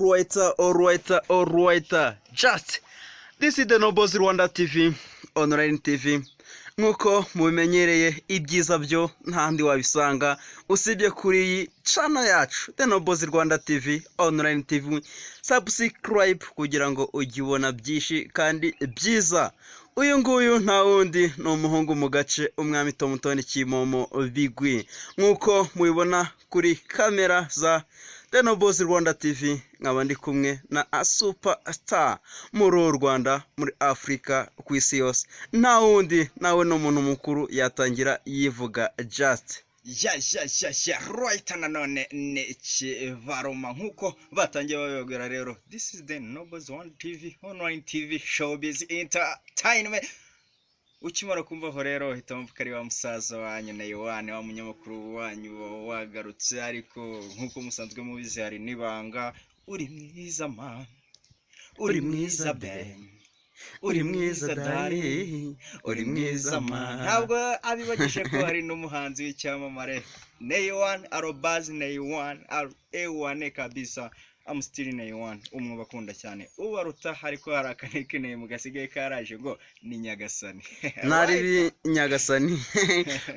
Alright. Just this is the Nobles Rwanda TV, online TV. Nk'uko mubimenyereye, ibyiza byo ntahandi wabisanga usibye kuri iyi channel yacu, The Nobles Rwanda TV, online TV. Subscribe kugira ngo ujye ubona byinshi kandi byiza. Uyu nguyu nta wundi, ni umuhungu mu gace, umwami Tomutoni Kimomo Bigwi. Nk'uko mubibona kuri kamera za The Nobles Rwanda TV, nkaba ndi kumwe na a super star muri uru Rwanda, muri Afurika, ku isi yose. Nta wundi, nawe ni umuntu mukuru, yatangira yivuga just. Ya, right, nanone ni Kibaruma nk'uko batangiye babibabwira. Rero this is the Nobles One TV, online TV, showbiz entertainment. Ukimara kumvaho rero uhita wumva ko ari wa musaza wanyu Nayiwane, wa munyamakuru wanyu wagarutse. Ariko nk'uko musanzwe mubizi, hari n'ibanga: uri mwiza ma, uri mwiza be, uri mwiza dari, uri mwiza ma. Ntabwo abibagije ko hari n'umuhanzi w'icyamamare Ney1 arobase Ney1 A1 kabisa. I'm still Ney1, umwe bakunda cyane ubaruta, ariko hari akanickname gasigaye karaje ngo ni Nyagasani. Ntari Nyagasani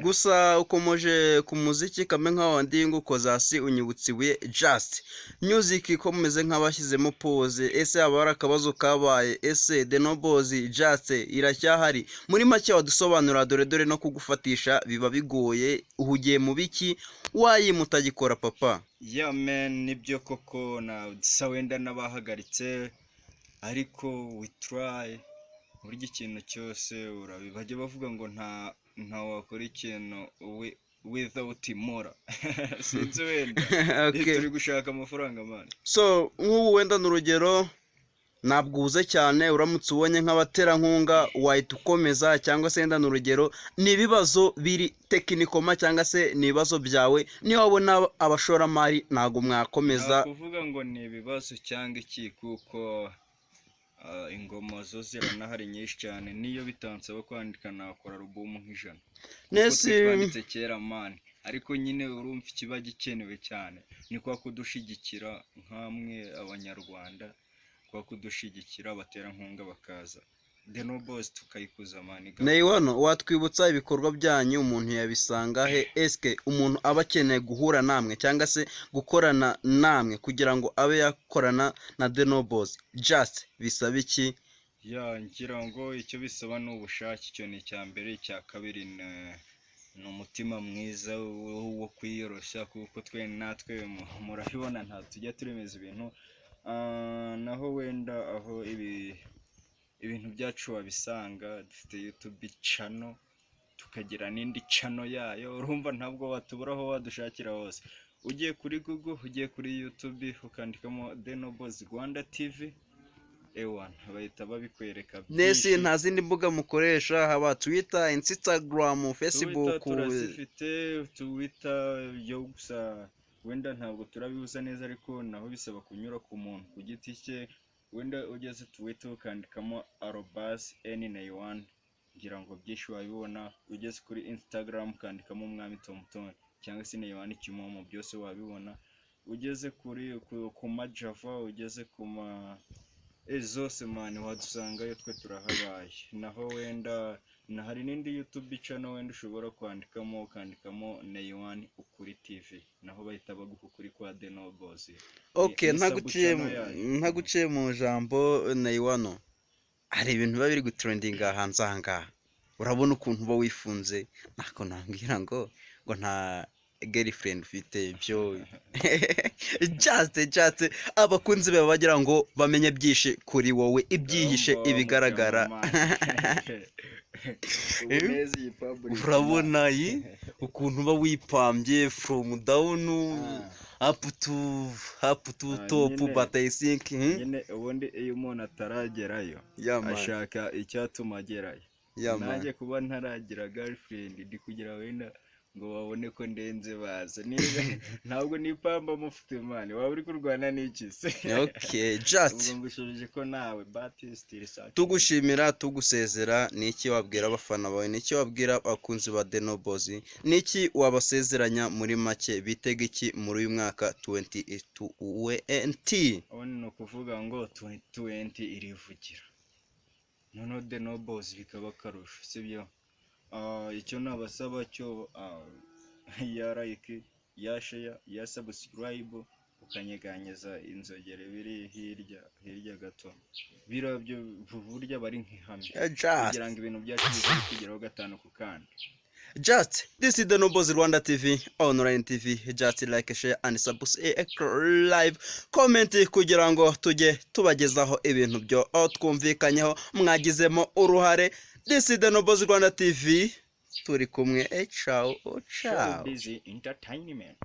gusa. Ukomoje ku muziki kame nka wandi ngukoza hasi, unyibutsa ibuye. Just music ko mumeze nk'abashyizemo pause, ese haba hari akabazo kabaye? Ese The Nobles just iracyahari? Muri make wadusobanurira, dore no kugufatisha biba bigoye. Uhugiye mu biki wayi mutagikora, papa? Yeah man, nibyo koko, na sa wenda n'abahagaritse, ariko we try. Burya ikintu cyose urabi bajya bavuga ngo nta wakora ikintu without more, sinzi wenda. Turi gushaka amafaranga, man. So nk'ubu wenda ni urugero, ntabwo uhuze cyane, uramutse ubonye nk'abaterankunga wahita ukomeza, cyangwa se wenda ni urugero ni ibibazo biri technical, cyangwa se ni ibibazo byawe, niba wabona abashoramari ntabwo mwakomeza? Nta kuvuga ngo ni ibibazo cyangwa iki, kuko ingoma zo ziranahari nyinshi cyane. Niyo bitansaba kwandika, nakora alubumu nk'100, kuko twe twanditse kera, man. Ariko nyine urumva ikiba gikenewe cyane ni kwa kudushigikira nk'amwe abanyarwanda, kwa kudushigikira, abaterankunga bakaza, The Nobles tukayikuza, man. Neiwano, watwibutsa ibikorwa byanyu, umuntu yabisanga he? Eske umuntu aba akeneye guhura namwe cyangwa se gukorana namwe, kugira ngo abe yakorana na The Nobles just bisaba iki? Ya, ngira ngo icyo bisaba ni ubushake, icyo ni icya mbere. Icya kabiri ni umutima mwiza wo kwiyoroshya, kuko twe natwe murabibona nta tujya turemeza ibintu. Naho wenda aho ibi ibintu byacu wabisanga, dufite YouTube channel, tukagira n'indi channel yayo. Urumva ntabwo watubura aho wadushakira hose. Ugiye kuri Google, ugiye kuri YouTube, ukandikamo The Nobles Rwanda TV, ewana bahita babikwereka Nesi byinshi. Nta zindi mbuga mukoresha, haba Twitter, Instagram, Twitter Facebook? Turazifite. Twitter yo gusa wenda ntabwo turabihuza neza, ariko naho bisaba kunyura ku muntu ku giti cye. Wenda ugeze Twitter ukandikamo @N1, ngira ngo byinshi wabibona. Ugeze kuri Instagram ukandikamo Umwami Tomutoni cyangwa se Ney1 Kimomo, byose wabibona. Ugeze kuri ku majava, ugeze ku ma zose, man, wadusangayo, twe turahabaye. Naho wenda na hari n'indi YouTube channel wenda ushobora kwandikamo, ukandikamo Ney1 Ukuri TV, naho bahita baguha ukuri kwa The Nobles. Okay. Ni Ntaguciye sub channel yayo. Ntaguciye mu jambo, Neiwano, hari ibintu biba biri gutrendinga hanze aha ngaha. Urabona ukuntu uba wifunze, ntako nambwira ngo nta girlfriend ufite byo. Just abakunzi bawe bagira ngo bamenye byinshi kuri wowe, ibyihishe, Ngomba ibigaragara. Mucamamare. Ubu neza iyi public. Urabona iyi ukuntu uba wipambye from down up to top. Nyine. But I think, Nyine ubundi iyo umuntu ataragerayo Yeah, man. ashaka icyatuma agerayo. Yeah, man. Nanjye kuba ntaragira girlfriend, ndi kugira wenda Ngo babone ko ndenze baza. Niba ntabwo nipamba mufite, man, waba uri kurwana n'iki se? Okay, just Ubwo ngushubije ko nawe Baptiste Research. Tugushimira, tugusezera, ni iki wabwira abafana bawe? Ni iki wabwira abakunzi ba The Nobles? Ni iki wabasezeranya muri make? Bitega iki muri uyu mwaka 2020? Ubundi ni ukuvuga ngo 2020 irivugira, noneho The Nobles bikaba akarusho, sibyo? Icyo nabasaba cyo, ya like, ya share, ya subscribe, ukanyeganyeza inzogera biri hirya hirya gato, biriya byo burya bari nk'ihame Just kugira ngo ibintu byacu bize kugeraho gatanu ku kandi. Just this is the Nobles Rwanda TV online TV. Just like, share and subscribe, comment, kugira ngo tujye tubagezaho ibintu byo aho twumvikanyeho mwagizemo uruhare. This is the Nobles Rwanda TV, turi kumwe. Ciao ciao. Showbiz Entertainment.